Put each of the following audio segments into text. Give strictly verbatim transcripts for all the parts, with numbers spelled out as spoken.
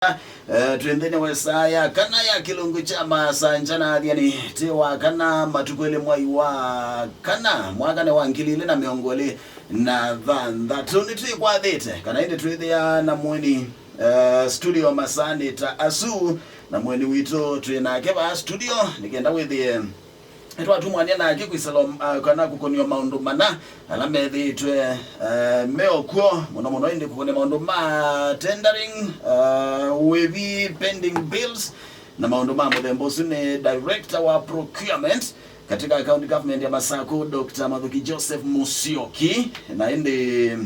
Eh, twĩ nthĩnĩ wa ĩsaa ya kana ya kĩlungu kya Masanja na Athiani, twĩ wa kana, matukũ elĩ mwai wa kana, mwakanĩ wa ngili ilĩ na mĩongo ĩlĩ na thanthatũ. Nĩtwĩkwathĩte kana ĩndĩ twĩthĩa na mũeni, eh, studio masaanĩ ta asu, na mũeni witũ twĩ nake vaa studio nĩ kenda wĩthĩe nĩtwatumw'ania nake kwĩsĩla, uh, kana kũkũnĩwa maũndũ mana ala methĩĩtwe, uh, me o kw'o, mũno mũno ĩndĩ kũkũnĩa maũndũ ma tendering, uh, wĩvi, pending bills, na maũndũ ma mũthemba ũsu. Nĩ director wa procurement katika county government ya Masaku, Doctor Mathuki Joseph Musyoki, na ĩndĩ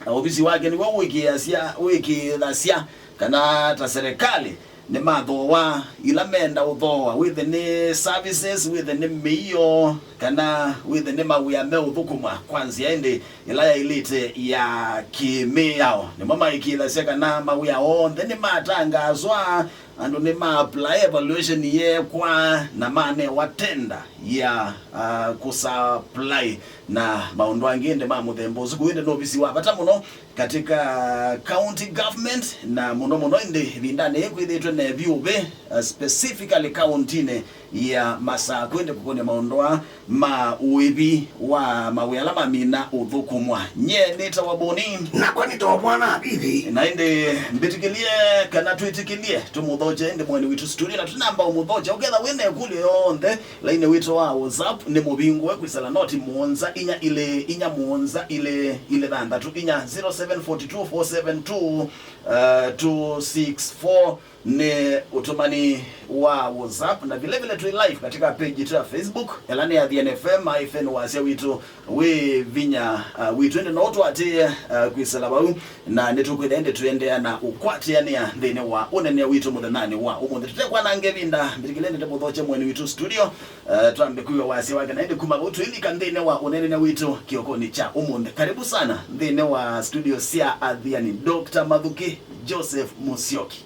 na ovisi wake nĩw'o wĩkĩĩasya, wĩkĩĩthasya kana ta serikali nĩmathooa ila menda ũthooa, wĩthĩ nĩ services, wĩthĩ nĩ mĩio, kana wĩthĩ nĩ mawĩa meũthũkũmwa kwa nzĩa ĩndĩ ĩla yaĩlĩte ya kĩmĩao. Nĩmo maĩkĩĩthasya kana mawĩa onthe nĩmatangaaswa, andũ nĩma apply, evaluation yeekwa, na manewa tender ya, uh, kũsupply na maũndũ angĩ ĩndĩ ma mũthemba ũsu. Kũu ĩndĩ nĩ ovisi wa vata mũno katika county government, na mũno mũno ĩndĩ ĩvindanĩ yĩĩ kwĩthĩĩtwe na ĩvyũvĩ, uh, specifically kauntinĩ ya Masaku ĩndĩ kũkũnĩa maũndũ aa ma ũĩvi wa mawĩa ala mamina ũthũkũmwa. Nyie nĩtawa Boni. Nakwa nĩtawa Mwana Avivi. Na ĩndĩ mbĩtĩkĩlye kana twĩtĩkĩlye tũmũthokye ĩndĩ mũeni witũ studio, na tũnamba ũmũthokya ũketha wĩ na ĩkũlyo yonthe. Lainĩ witũ wa WhatsApp nĩ mũvingũe kwĩsĩla noti mũonza inya ilĩ inya mũonza ilĩ ilĩ thanthatũ inya, zero seven four two four seven two, uh, two six four. Nĩ ũtũmani wa WhatsApp, na vile vile twĩ live katika page yetu ya Facebook, ĩla nĩ Athiani F M hyphen wasya witũ wĩ vinya, uh, witũ. Ĩndĩ no ũtũatĩĩe, uh, kwĩsĩla vau, na nĩtũkwĩthĩa ĩndĩ tũendeea na ũkwatĩanĩa nthĩnĩ wa ũneenea witũ mũthenyanĩ wa ũmũnthĩ. Tũtekwananga ĩvinda, mbĩtĩkĩlye nĩtũmũthokye mũeni witũ studio, uh, twambe kwĩw'a wasya wake, na ĩndĩ kuma vau tũilika nthĩnĩ wa ũneenea witũ kĩokonĩ kya ũmũnthĩ. Karibu sana nthĩnĩ wa studio sya Athiani, Doctor Mathuki Joseph Musyoki.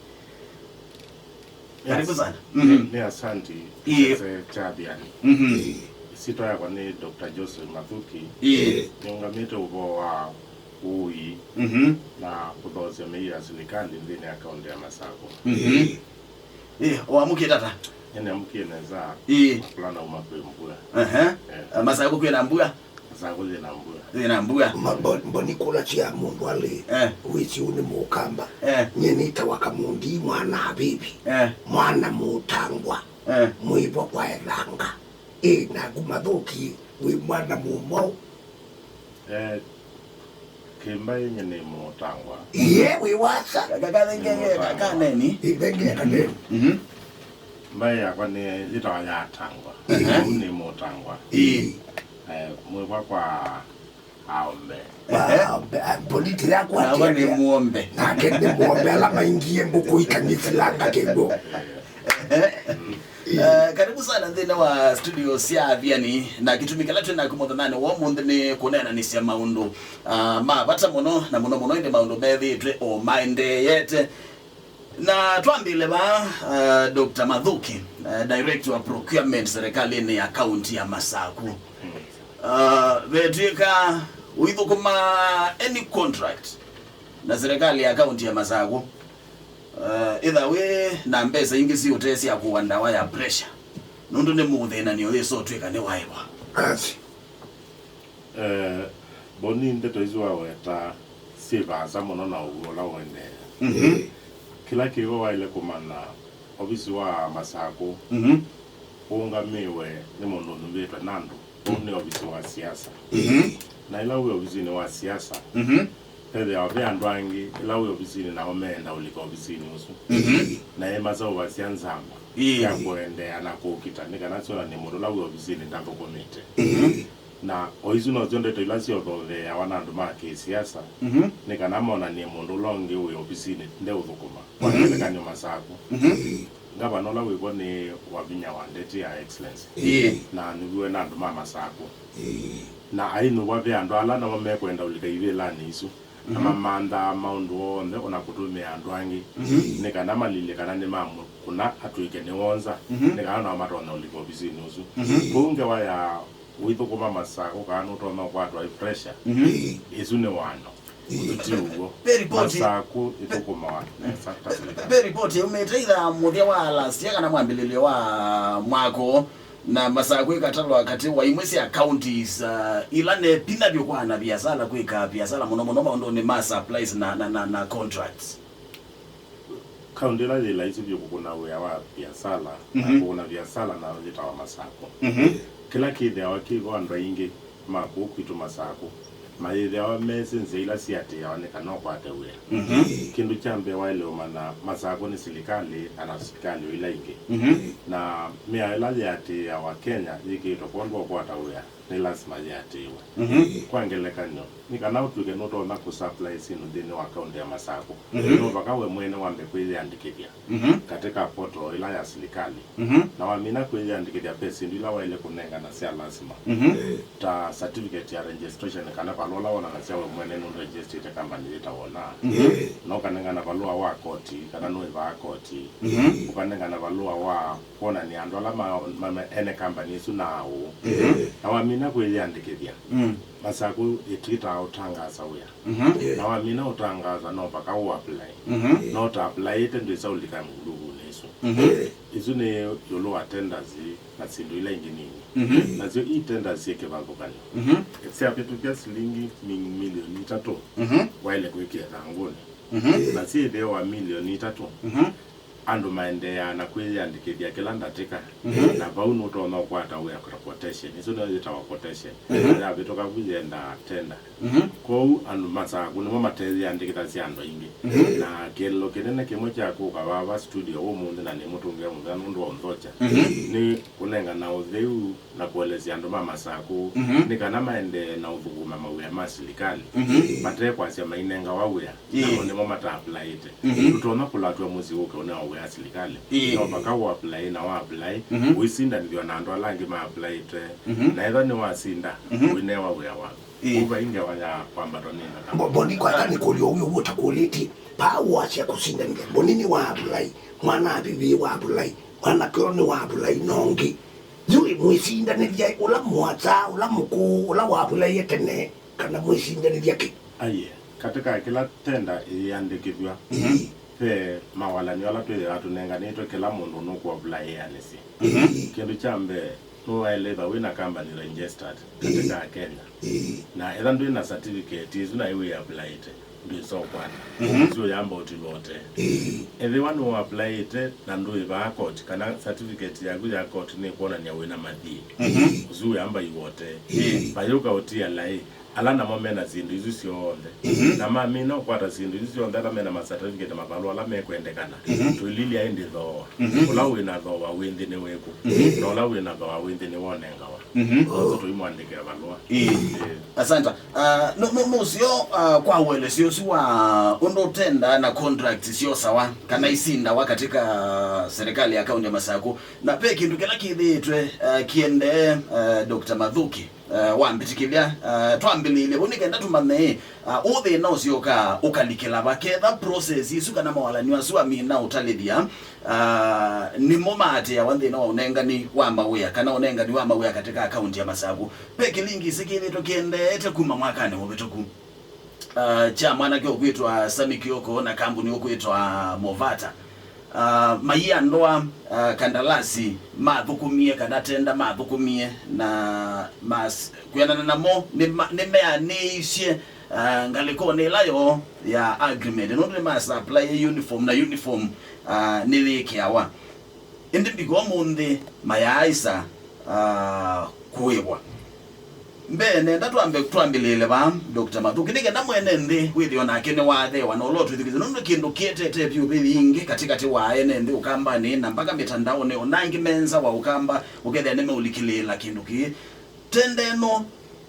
Karibu sana. Yes. Mhm. Nĩ, nĩ asanti. Ĩĩ. Kyese kya Athiani. Mhm. Ĩsyĩtwa yakwa nĩ Doctor Joseph Mathuki. Ĩĩ. Nĩũngamĩte ũvoo wa ũui, mhm, na kũthoosya mĩio ya silikalĩ nthĩnĩ ya kaũntĩ ya Masaku. Mhm. Ĩĩ, wamũkie tata? Nĩnĩamũkie nesa. Ĩĩ. Kũla nauma kwĩ mbua. Ehe. Eh. Masaku kwĩna mbua? Masaku yĩna mbua. Yĩna mbua. Ma-, mbo-, mboni kũla sya mũndũ alĩ. Eh. Wĩsĩ ũũ nĩ Mũkamba. Eh. Nyie nĩtawa Kamundi, Mwana Avivi. Eh. Mwana Mũtangwa. Eh. Mwĩvo kwa Ethanga. Ĩ, naku Mathuki, wĩ mwana mũmwaũ? Eh, kĩmbaĩ nyie nĩ Mũtangwa. Ye, wĩ wasa? Ka-, ka-, kathenge, Mũtangwa. Ka-, kaneni. Ĩ, thenge kaneni. Mhm. Mbaĩ yakwa nĩ yĩtawa ya Atangwa. Ehe. Ũu nĩ Mũtangwa. Ĩĩ. Eh, mwĩvwa kwa Aombe. Ehe. Aombe, ah, politi yakwa. Nawe nĩ mũombe. Nake nĩ mũombe, ala maingie ngũkũ ikanyĩsilanga kĩndũ. Ehe. Eh, karibu sana nthĩnĩ wa studio sya Athiani, na kĩtumi kĩla twĩ naku mũthenyanĩ wa ũmũnthĩ nĩ kũneenanĩsya maũndũ, ah, ma vata mũno, na mũno mũno ĩndĩ maũndũ methĩĩtwe o maendeeyete. Na twambĩle vaa, uh, Doctor Mathuki, uh, Director wa Procurement serikalĩnĩ ya kaunti ya Masaku. Uh, vetw'ĩka ũithũkũma any contract na serikali ya kaunti ya Masaku, uh, ĩtha wĩ na mbesa ingĩ siũtee sya kũa ndawa ya pressure, nũndũ nĩ mũthĩnanĩo yĩsa ũtw'ĩka nĩwaĩwa. Asi. Eh, Boni, ndeto isu waweta syĩ vaasa mũno na ũw'o ũla ũendeea. Mhm. Kĩla kĩvo waĩle kũmanya, ovisi wa Masaku, mhm, ũũngamĩwe nĩ mũndũ ũnyuvĩtwe na andũ. Ũu nĩ ovisi wa siasa. Mhm. Na ĩla wĩ ovisinĩ wa siasa, mhm, vethĩawa ve andũ angĩ ĩla wĩ ovisinĩ nao meenda ũlika ovisinĩ ũsu. Mhm. Na ĩmaseũvasya nzama, ĩĩ, sya kũendeea na kũkita nĩ kana syonany'e mũndũ ũla wĩ ovisinĩ ndathũkũmĩte. Mhm. Na o isu nosyo ndeto ila syothotheeawa na andũ ma kĩsiasa, mhm, nĩ kana monany'e mũndũ ũla ũngĩ wĩ ovisinĩ ndeũthũkũma. Kwa, mhm, ngelekany'o Masaku, mhm, ngavana ũla wĩvo nĩ Wavinya Wandeti, ya Excellency. Ĩĩ. Na anyuviwe na andũ ma Masaku. Ĩĩ. Na ainyuvwa ve andũ ala namo mekwenda ũlika ivĩlanĩ isu. Na, mhm, mamanthaa maũndũ onthe, ona kũtũmĩa andũ angĩ, mhm, nĩ kana malilye kana nĩmamũkũna atw'ĩke nĩ wonza, mhm, nĩ kana nao matonya ũlika ovisinĩ ũsu. Mhm. Kwoou ngewa ya ũithũkũma Masaku kana nũtonya ũkwatwa ĩ pressure, mhm, ĩsu nĩ wano. Ti ũw'o. Ve ripoti, Masakũ ĩthũkũmawa nesa ta silikalĩ. Ve ripoti yaumĩte itha mũthya wa last year kana mwambĩlĩlyo wa mwaka ũũ, na Masakũ ĩkatalwa katĩ wa imwe sya counties, uh, ila ne vinya vyũ kwa ana viasala kwĩka viasala mũno mũno maũndũnĩ ma supplies na, na, na, na contracts. Kaũntĩ ĩla yĩ laisi vyũ kũkũna wĩa wa viasala, na Mhm. kũkũna viasala nayo yĩtawa Masakũ. Mhm. Kĩla kĩthĩawa kĩvo andũ aingĩ ma kũu kwitũ Masakũ mayĩthĩawa mesĩ nzĩa ila siatĩĩawa nĩ kana ũkwate wĩa. Mhm. Kĩndũ kya mbee waĩle ũmanya Masakũ nĩ silikalĩ, ana silikalĩ o ila ingĩ. Mhm. Na mĩao ĩla yĩatĩĩawa Kenya yĩkĩĩtwe kwondũ wa kũkwata wĩa nĩ lasima yĩatĩĩwe. Mhm. Kwa ngelekany'o, nĩ kana ũtw'ĩke nũtonya kũsupply syĩndũ nthĩnĩ wa kaũntĩ ya Masakũ, Mhm. no vaka we mwene wambe kwĩyĩandĩkĩthya Mhm. katika portal ĩla ya silikalĩ. Mhm. Na wamina kwĩyĩandĩkĩthya, ve syĩndũ ila waĩle kũnengana sya lasima. Mhm. Ta certificate ya registration kana valũa ũla wonanasya we mwene nũregistrĩte company yĩtawa ũna. Mhm. Na ũkanengana valũa wa koti kana nũĩvaa koti. Mhm. Ũkanengana valũa wa kwonany'a andũ ala ma, ma, ma, ene company ĩsu na aũ. Mhm. Na wamina kwĩyĩandĩkĩthya, Mm. Masakũ ĩtw'ĩtaa ũtangaasa wĩa. Mhm. Na wamina ũtangaasa, no vaka ũapply. Mhm. No ũtaapplyĩte, ndwĩsa ũlika nguluvunĩ ĩsu. Mhm. Ĩsu nĩ ĩũlũ wa tenders na syĩndũ ila ingĩ nini. Mhm. Nasyo i tenders syĩ kĩvathũkany'o. Mhm. Syavĩtũkya silingi mi, milioni itatũ Mhm. waĩle kwĩkĩa ĩthangũnĩ. Mhm. Na syĩthĩwa milioni itatũ, Mhm. andũ maendeeaa na kwĩyĩandĩkĩthya kĩla ndatĩka, Mhm. na vau nũtonya ũkwata wĩa ta quotation. Ĩsu nĩyo yĩtawa quotation. Mhm. Yavĩtũka vu yendaa tenda. Mhm. Kwoou andũ Masakũ nĩmo mateyĩandĩkĩthasya andũ aingĩ. Mhm. Na kĩeleelo kĩnene kĩmwe kya kũka vava studio ũmũnthĩ na nĩmũtũngĩa mũvea nũndũ wa ũnthokya, Mhm. nĩ kũnengana ũtheu na kũelesya andũ ma Masakũ Mhm. nĩ kana maendee na ũthũkũma mawĩa ma silikalĩ Mhm. mate kwasya mainengawa wĩa, Ĩĩ. namo nĩmo mataaplaĩte. Mhm. Ndũtonya kũlatw'a mũsyĩ ũke ũnewa wĩa silikalĩ. Ĩĩ. No vaka ũaplaĩ na waaplaĩ, Mhm. ũisindanĩthw'a na andũ ala angĩ maaplaĩte. Mhm. Na ethwa nĩwasinda, Mhm. ũinewa wĩa waku. Ĩĩ. Kũu vai ngewa ya kwambatwa nĩ nthakame. Mboni kwaka nĩ kũlyo ũw'o ũtakũlĩtye. Paa wasya kũsindanĩthya. Mboni nĩ waaplaĩ. Mwana avivi waaplaĩ. Mwana kĩo nĩ waaplaĩ nongi. Yu mwĩsindanĩthya ũla mũasa, ũla mũkũũ, ũla wavulaie tene, kana mwĩsindanĩthya kĩ? Aiee, katĩ ka kĩla tenda ĩyĩandĩkĩthw'a, Mhm. ve mawalany'o ala twĩthĩawa tũnenganĩtwe kĩla mũndũ nũkũavulaĩanĩsye. Mhm. Kĩndũ kya mbee, nũwaĩle ĩtha wĩ na company registered katĩ ka Kenya. Ĩĩ. Na ethwa ndwĩ na certificate ĩsu naĩ wĩaplaĩte, ndwĩsa ũkwata. Mhm. Ũsu ũyamba ũtivote. Ĩĩ. Ethĩwa nĩwaplaĩte na ndũĩvaa koti, kana certificate yaku ya koti nĩkwonany'a wĩ na mathiĩ, Mhm. ũsu ũyamba ivote. Ĩĩ. Vayũka ũtia laĩ, ala namo mena syĩndũ isu syonthe. Mhm. Na mamina ũkwata syĩndũ isu syonthe, ala mena ma certificate, mavalũa ala mekwendekana, Mhm. twĩlilya ĩndĩ thooa. Mhm. Ũla wĩ na thooa wĩ nthĩ nĩ wĩkũ? Mhm. Na ũla wĩ na thooa wĩ nthĩ nĩwonengawa. Mhm. Ũsu tũimwandĩkĩa valũa. Ĩĩ. Ĩĩ. Asante. Ah, no, no, nũseo, ah, kwa ũelesyo ũsu wa ũndũ tenda na contract syosawa kana isindawa katika serikali ya kaunti ya Masakũ. Na ve kĩndũ kĩla kĩthĩĩtwe, ah, kĩendee, ah, Doctor Mathuki, ah, wambĩtĩkĩlya, ah, twambĩlĩĩlye vau nĩ kenda tũmanye, ah, ũthĩna ũsyoka ũkalikĩla va ketha process isu kana mawalany'o asu amina ũtalĩthya, ah, nĩmo maatĩawa nthĩna wa ũnengani wa mawĩa kana ũnengani wa mawĩa katika kaunti ya Masakũ. Ve kĩlingi ĩsĩ kĩthĩtwe kĩendeete kuma mwakanĩ mũvĩtũku, ah, kya mwanake ũkwĩtwa Sami Kioko na kambuni ũkwĩtwa Movata. Ah, maiandũa, ah, kandalasi mathũkũmie kana tenda mathũkũmie na mas-, kwĩanana namo nĩma-, nĩmeanĩisye, ah, ngalĩkonĩ ĩla yoo ya agreement nũndũ nĩmasaplaie uniform na uniform, ah, nĩyĩkĩawa. Ĩndĩ mbika ũmũnthĩ mayaaĩsa, ah, kũĩvwa. Mbee, nenda twambe twambĩlĩĩle vaa, Doctor Mathuki, nĩ kenda mwene nthĩ wĩthĩwe nake nĩwatheewa na ũla ũtwĩthukĩĩsye, nũndũ kĩndũ kĩetete vyũ vĩ yingĩ katĩkatĩ wa ene nthĩ ũkambanĩ na mpaka mĩtandaonĩ, o na angĩ me nza wa ũkamba ũkethĩa nĩmeũlikĩlĩĩla kĩndũ kĩĩ. Tenda ĩno,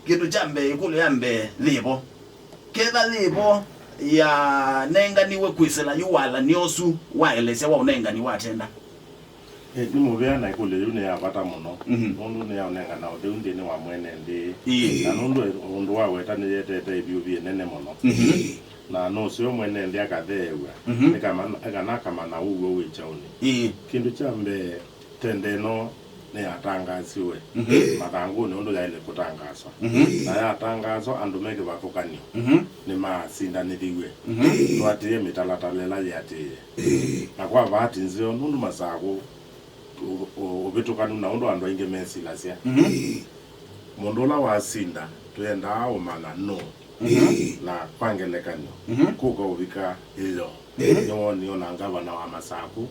kĩndũ kya mbee, ĩkũlyo ya mbee yĩvo. Ketha yĩvo yanenganiwe kwĩsĩla yu walany'o ũsu waelesya wa ũnengani wa tenda. E, nĩ mũvea na ĩkũlyo yĩu nĩ ya vata mũno, Mhm. nũndũ nĩ ya ũnengana ũtheu nthĩnĩ wa mwene nthĩ. Ĩĩ. Na nũndũ ũndũ waweta nĩyetete ĩvyũvi ĩnene mũno. Mhm. Na nũseo mwene nthĩ akatheew'a, Mhm. nĩ kama-, kana akamanya ũw'o wĩ kyaũnĩ. Ĩĩ. Kĩndũ kya mbee, tenda ĩno nĩyatangaasiwe mathangũnĩ ũndũ yaĩle kũtangaaswa. Mhm. Na yatangaaswa, andũ me kĩvathũkany'o Mhm. nĩmasindanĩthiw'e. Mhm. Tũatĩĩe mĩtalatala ĩla yĩatĩĩe. Na kwa vaati nzeo, nũndũ Masakũ ũ-, ũ-, ũvĩtũkanu na ũndũ andũ aingĩ mesilasya, Mhm. mũndũ ũla wasinda tũendaa ũmanya nũũ. Mhm. Na kwa ngelekany'o, Mhm. kũka ũvika ĩyo, Mhm. nĩwoonie ona ngavana wa Masakũ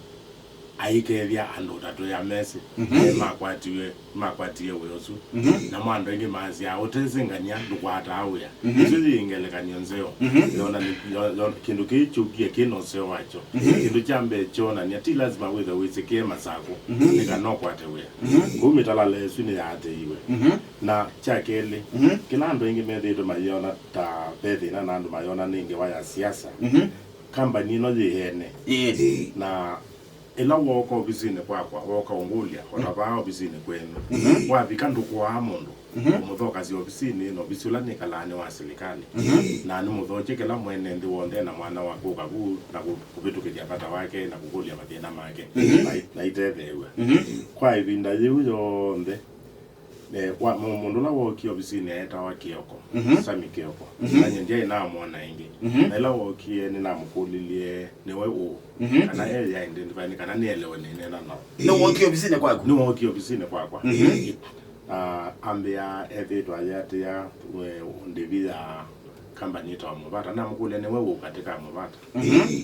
aikethya andũ ta twĩ amesĩ, Mhm. makwatiwe, makwatie wĩa ũsu. Mhm. Namo andũ aingĩ maasyaa, "Ũtesĩ ngania ndũkwataa wĩa." Mhm. Ĩsu yĩ ngelekany'o nzeo. Mhm. Yona nĩ, yo-, yo-, kĩndũ kĩĩ kyũkie kĩ na ũseo wakyo. Mhm. Kĩndũ kya mbee kyonania, ti lasima wĩthe wĩsĩkĩe Masakũ, Mhm. nĩ kana ũkwate wĩa. Mhm. Kũu mĩtalatala ĩsu nĩyaatĩĩiwe. Mhm. Na kya kelĩ, Mhm. kĩla andũ aingĩ methĩĩtwe mayona ta ve thĩna na andũ mayona nĩ ngewa ya siasa, Mhm. kambani ĩno yĩ ene. Ĩĩ. Na ĩla wooka ovisinĩ kwakwa, wooka ũngũlya, o ta vaa ovisinĩ kwenyu. Mhm. Wavika ndũkũaa mũndũ, Mhm. ũmũthokasya ovisinĩ, na ovisi ũla nĩkalaa nĩ wa silikalĩ. Mhm. Na nĩmũthokye kĩla mwene nthĩ w'onthe na mwana waku ũka vu na kũ-, kũvĩtũkĩthya vata wake na kũkũlya mathĩna make, Mhm. na i-, na itetheew'a. Mhm. Kwa ĩvinda yĩu yonthe, Eh, wa, mũ-, mũndũ ũla wookie ovisinĩ eetawa Kĩoko, Mhm. Sami Kĩoko. Mhm. Na nyie ndyaĩ namwona ĩngĩ. Mhm. Na ĩla wookie, nĩnamũkũlilye nĩwe ũũ, Mhm. kana e ya identify, nĩ kana nĩelewe nĩneena nao. Nĩwookie ovisinĩ kwaku? Nĩwookie ovisinĩ kwakwa. Mhm. Ah, ambĩa ethĩĩtwe ayĩatĩĩa, eh, ndĩvi ya kambani ĩtawa Movata. Namũkũlya nĩwe ũũ katĩ ka Movata. Mhm.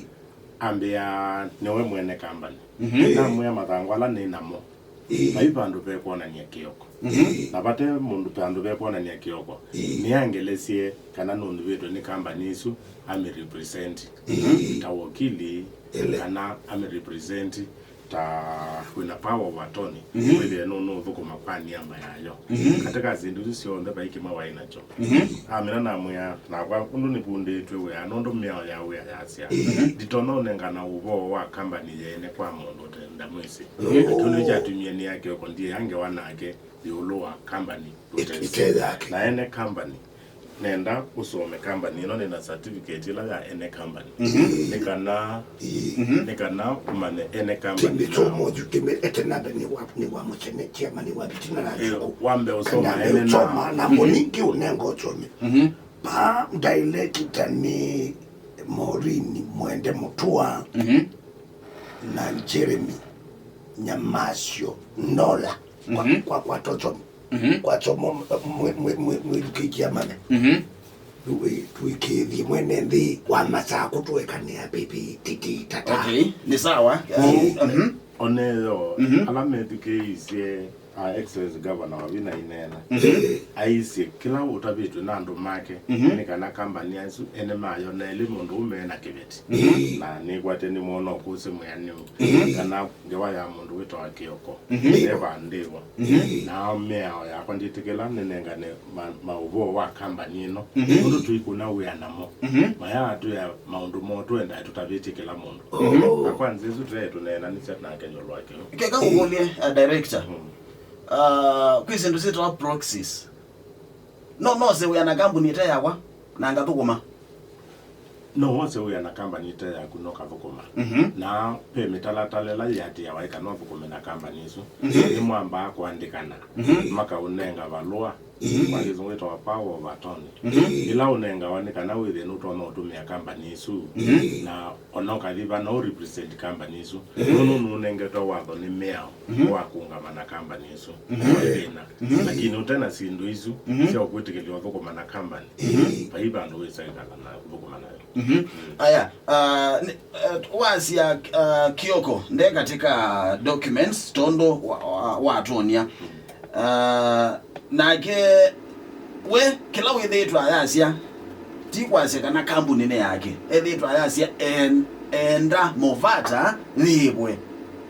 Ambĩa nĩwe mwene kambani. Mhm. Namwĩa mathangũ ala nĩ namo. Ĩĩ. Vai vandũ vekwonany'a Kĩoko. Mhm. Na vate mũndũ vandũ vekwonany'a Kĩoko. Ĩĩ. Nĩangelesye kana nũndĩvĩtwe nĩ kambani ĩsu amĩ represent Ĩĩ. ta wakili, Ele. kana amĩ represent ta wĩna power of attorney. Mhm. Wĩthĩe nũ-, nũũthũkũma kwa nĩamba yayo. Mhm. Katĩ ka syĩndũ isu syonthe vai kĩmwe waĩ nakyo. Mhm. Amina namwĩa, nakwa ũndũ nĩvundĩtw'e wĩa, nũndũ mĩao ya wĩa yasya, Mhm. nditonya ũnengana ũvoo wa kambani yeene kwa mũndũ ũte ndamwĩsĩ. Mhm. Kĩu nĩkyo kyatumie nĩake ũkondie ya ngewa nake ĩũlũ wa kambani Ĩte yake. Na ene kambani, nenda ũsome kambani ĩno, nĩ na certificate ĩla ya ene kambani. Mhm. Nĩ kana, Mhm. nĩ kana ũmanye ene kambani. Kĩmĩsomo yu kĩmĩ ete nambe nĩ wa, nĩ wa mũchene, chairman wa vitina na Eh, chuku. Wambe ũsoma Kana ene na. Ũsoma na Mhm. mũningi ũnenga ũsome. Mhm. Pa director nĩ Maureen Mwende Mũtua Mhm. na Jeremy Nyamasio Nola. Kwa, Mhm. kwa, kwa tocho. Mhm. Kwa tocho mo, mwe, mwe, mwe, mwe, lukikia mane. Mhm. Tuwe, tuikithie mwene nthĩ wa Masakũ tuwekanĩa pipi titi tata. Okay, ni sawa. Mhm. Oneyo, Mhm. ala methukĩĩsye, a, Excellence Governor wa Vina ineena. Mhm. Aisye, kĩla ũtavĩtw'e na andũ make, Mhm. nĩ kana kambani asu ene mayo na elĩ mũndũ ũme na kĩveti. Mhm. Na nĩkwate nĩ mwono kũsĩ mwĩanĩu, Mhm. kana ngewa ya mũndũ wĩtawa Kĩoko. Mhm. Evandĩwa. Mhm. Na mĩao yakwa ndĩtĩkĩla nĩnengane ma-, maũvoo wa kambani ĩno. Mhm. Nũndũ tũikũna wĩa namo. Mhm. Maya atwĩa maũndũ moo tũendaa tũtavĩtye kĩla mũndũ. Mhm. Na kwa nzĩa ĩsu tũyaĩ tũneenanĩsya nake ĩũlũ wa kĩu. Keka ngũkũlye, uh, director. Mhm. Uh, kwĩ syĩndũ syĩtawa proxies. No, no se wĩa na kambuni ĩte yakwa, na ngathũkũma. No wose wĩa na kambani ĩte yaku no kathũkũma. Mhm. Na ve mĩtalatala ĩla yĩatĩĩawa ĩka no thũkũme na kambani ĩsu. Mhm. Nĩmwambaa kũandĩkana, Mhm. makaũnenga valũa, Mhm. kwa kĩsũngũ ĩtawa power of attorney. Mhm. Ĩla ũnengawa nĩ kana wĩthĩe nũtonya ũtũmĩa kambani ĩsu, Mhm. na ona ũkathi vana ũ represent kambani ĩsu. Mhm. Nũndũ nũnengetwe watho nĩ mĩao Mhm. wa kũũngama na kambani ĩsu. Mhm. Kwa thĩna. Mhm. Lakini ũte na syĩndũ isu Mhm. sya ũkwĩtĩkĩlya ũthũkũma na kambani, Mhm. vai vandũ wĩsa ĩkala na ũthũkũma nayo. Mhm. Aya, ah, nĩ, eh, wasya, ah, Kioko nde katika documents tondũ wa, wa, watwonia. Ah, nake we kĩla wĩthĩĩtwe ayasya ti kwasya kana kambuni nĩ yake. Ethĩĩtwe ayasya en-, enda Movata yĩĩvwe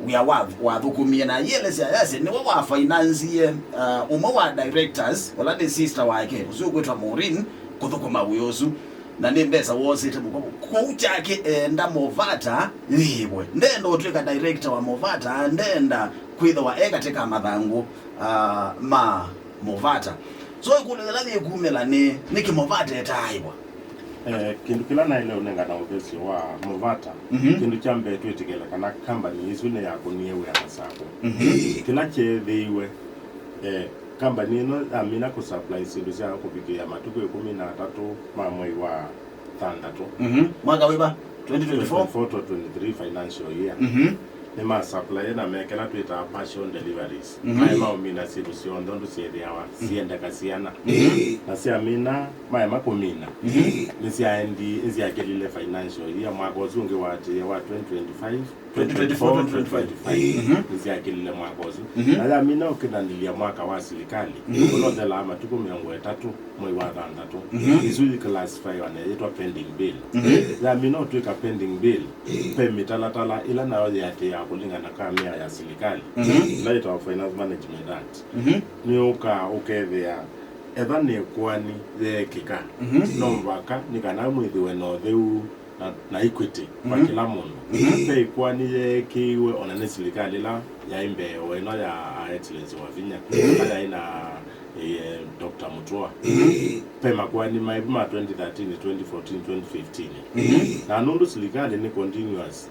wĩa wa, wathũkũmie, na ayĩelesya ayasya nĩwe wafainansie, ah, ũmwe wa directors, ũla nĩ sister wake, ũsu ũkwĩtwa Maureen, kũthũkũma wĩa ũsu. Na nĩ mbesa woosĩte mũko. Kwoou kyake eenda Movata yĩĩvwe. Ndeenda ũtw'ĩka director wa Movata, ndeenda kwĩthĩwa e katĩ ka mathangũ, ah, ma Movata. So ĩkũlyo yĩla yĩkumĩla nĩ, nĩkĩ Movata etaaĩwa? Eh, kĩndũ kĩla naĩle ũnengana ũthesyo wa Mũvata, mhm, kĩndũ kya mbee twĩtĩkĩle kana kambani ĩsu nĩyakũnie wĩa Masakũ. Mhm. Kĩla kyeethĩiwe, eh, kambani ĩno yamina kũsupply syĩndũ syayo kũvikĩĩa matukũ ĩkũmi na atatũ ma mwei wa thanthatũ. Mhm. Mwaka wĩva? Twenty twenty-four? Twenty twenty-four to twenty-three financial year. Mhm. Nĩmasupply na mekĩla twĩtaa partial deliveries. Mhm. Maema ũmina syĩndũ syonthe ũndũ syĩthĩawa, mhm, syendeka siana. Mhm. Na syamina, maema kũmina. Mhm. Nĩsyaendi, nĩsyakĩlile financial year mwaka ũsu ũngĩ waatĩĩe wa twenty twenty-five, twenty twenty-four, twenty twenty-five. Mhm. Nĩsyakĩlile mwaka ũsu. Mhm. Na yamina ũkĩthanĩlya mwaka wa silikalĩ, mhm, ũla ũthelaa matukũ mĩongo ĩtatũ mwei wa thanthatũ. Mhm. Isu yĩclassifywa na yĩtwa pending bill. Mhm. Yamina ũtw'ĩka pending bill, ve mĩtalatala ĩla nayo yĩatĩĩaa kũlingana na kamea ya silikalĩ, mhm, ĩla yĩtawa Finance Management Act. Mhm. Nĩũkaa ũkethĩa etha nĩ ĩkoani yeekĩka, mhm, no mũvaka nĩ kana mwĩthĩwe na ũtheu na, na equity kwa, mhm, kĩla mũndũ. Mhm. Ve ĩkoani yeekĩiwe ona nĩ silikalĩ ĩla yaĩ mbee o ĩno ya Her Excellency Wavinya, mhm, ĩla yaĩ na, eh, Doctor Mutua. Mhm. Ve makoani maĩvu ma twenty thirteen, twenty fourteen, twenty fifteen. Mhm. Na nũndũ silikalĩ nĩ continuous,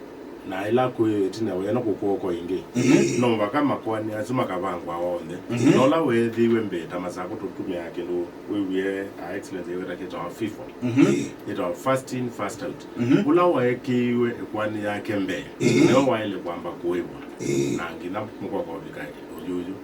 na ĩla kwĩ ĩtina wĩana kũkw'oko ĩngĩ. Mhm. No mũvaka makoani asu makavangwa onthe. Mhm. Na ũla weethĩiwe mbee ta Masakũ tũtũmĩaa kĩndũ wĩwie, Her Excellency, wĩta kĩtawa FIFO. Mhm. Ĩtawa first in, first out. Mhm. Ũla waekĩiwe ĩkoani yake mbee, mhm, nĩwe waĩle kwamba kũĩvwa. Ĩĩ. Na nginya mũkoko ũvika ũyũyũ.